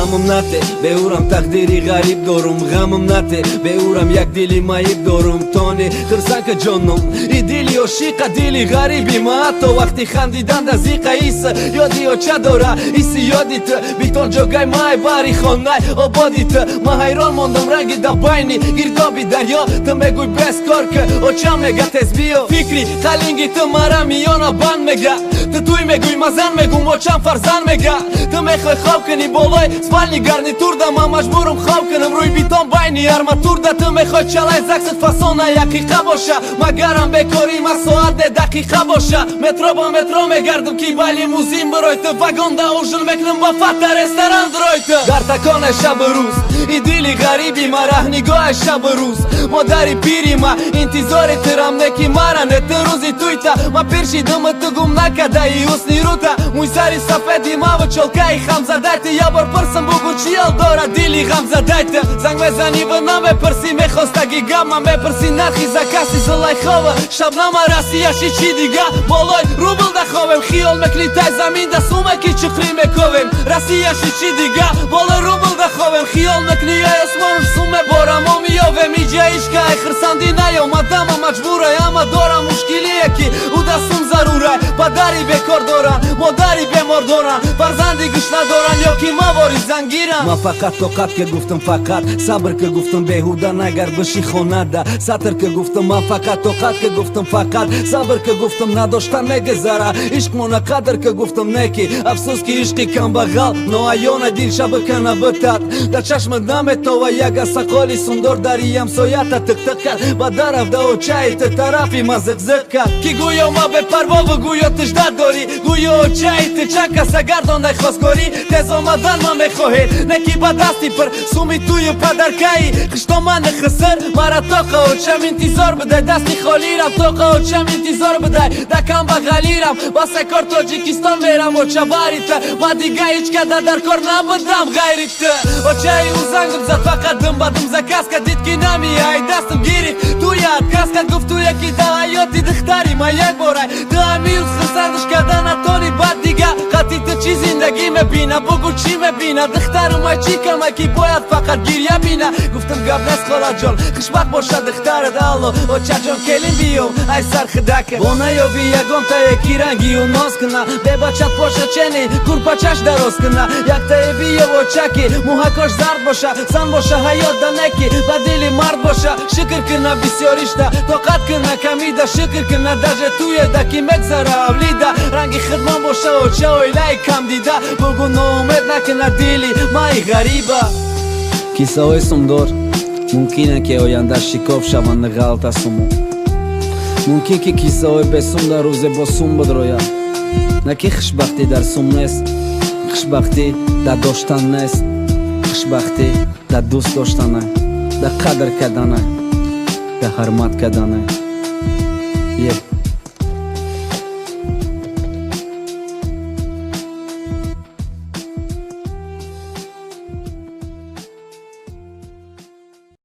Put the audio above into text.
Ғамам нате, беурам тақдири ғариб дорум. Ғамам нате, беурам як дили маиб дорум. Тони хирсанка ҷоном, и дили ошиқа, дили ғариби ма ҳатто вақти хандидан да зиқа иса ёди оча дора, иси ёди ту битон ҷогай май бари хонай ободи ту. Ма ҳайрон мондам ранги да байни гирдоби дарё. Ту мегӯй бес кор ки, очам мега тез биё. Фикри қалинги ту мара миёна банд мега. Ту туй мегӯй, ма зан мегӯм, очам фарзанд мега. Ту мехоҳӣ хоб кунӣ болои спальный гарнитурда, ман маҷбурам хоб кунам рӯи битон байни арматурда. Ту мехоҳӣ чалай заксат фасона яқиқа боша, магарам бекорӣ ма соат не дақиқа боша. Метро ба метро мегардам, ки ба лимузин бирой ту, вагонда ужин мекунам, ба фата ресторан дурой ту. Дар таконе шабу рӯз и дили ғариби ма раҳнигоҳи шабу рӯз. Модари пири ма интизори тирам, не ки мара не ту рӯзи туйта. Ма пир шидуму ту гум накадаи ҳусни рута, мӯйсари сафеди маву чолкаи хамзадай ту. Я бор пурсам, бугӯ, чӣ ҳол дорад дили ғамзадай ту? Занг мезанӣ ва намепурсӣ мехостаги гап, ман мепурсӣ нархи закаси Зулайхова, Шабнама Россияши чӣ дига. Болои рубл да ховем, хиёл мекунӣ тай замин да сумаки чуқрӣ мековем. Россияши чӣ дига, болои рубл да ховем, хиёл мекунӣ ай осмону сум меборам, мо меёвем. Иҷа ишка ай хирсандӣ наёмадама маҷбурай, ама дорам мушкилие ки ӯ да сум зарурай. Падари бекор доранд, модари бемор доранд, фарзанди гӯш надоранд ё ки мавори зангиранд. Ман фақат тоқат ка гуфтам, фақат сабр ка гуфтам, беҳуда нагар биши хонада сатр ка гуфтам. Ман фақат тоқат ка гуфтам, фақат сабр ка гуфтам, надоштан мегузара, ишқмона қадр ка гуфтам. Неки афсӯс, ки ишқи камбағал ноаёна дил шабакана битад, дар чашмат наметова. Яга сақоли сундор дари ҳамсоята тиқтиқ кард, ба дараф да очаи ту тарафи ма зиқзиқ кард, ки гӯё ма бепарвову гӯё тиждат дорӣ, гӯё очаи ту чанд каса гардондай хостгорӣ. Тез омадан ман мехоҳед, не ки ба дасти пир суми тую падаркаи хиштомани хисир. Мара тоқа очам интизор бидай, дасти холирам, тоқа очам интизор бидай, да камбағалирам. Басе кор Тоҷикистон мерам, оча, бари ту ма дига ҳеҷ када дар кор набудам ғайри ту. Очаи ӯ зангам зад, фақат дум ба дум заказ кард, дид ки намеяй, дастам гирифт, туя отказ кард. Гуфт, туя ки да ҳаёти духтари ма як борай, ту ҳамирӯз хурсандаш карда натони, баъд дига хати ту чӣ зиндагӣ мебина, бугӯ, чӣ мебина? Духтарумай чӣ камай, ки бояд фақат гиря бина? Гуфтам, гап нест, холаҷон, хушбахт бошад духтарат. Алло, очаҷон, келин биём ай сархидака. Бо наёби ягонтае ки рангию ноз куна, бебачат боша, чени курпачаш дароз куна. Яктае биёв, очаки мӯҳакош зард боша, зан боша ҳаёт да неки ба дили мард боша. Шукр куна бисёришта, тоқат куна камида, шукр куна даже туеда ки мегзара авлида. Ранги хидмон боша, оча, оилаи камдида, бугу, ноумед накуна дили маи ғариба. Кисаҳои сумдор мумкине ки оянда шикоф шаванд, ғалта суму. Мумкин ки кисаҳои бесум дар рӯзе бо сум бидрояд. На ки хушбахтӣ дар сум нест, хушбахтӣ дар доштан нест, хушбахтӣ дар дӯст доштана, дар қадр кардана, дар ҳурмат кардана е.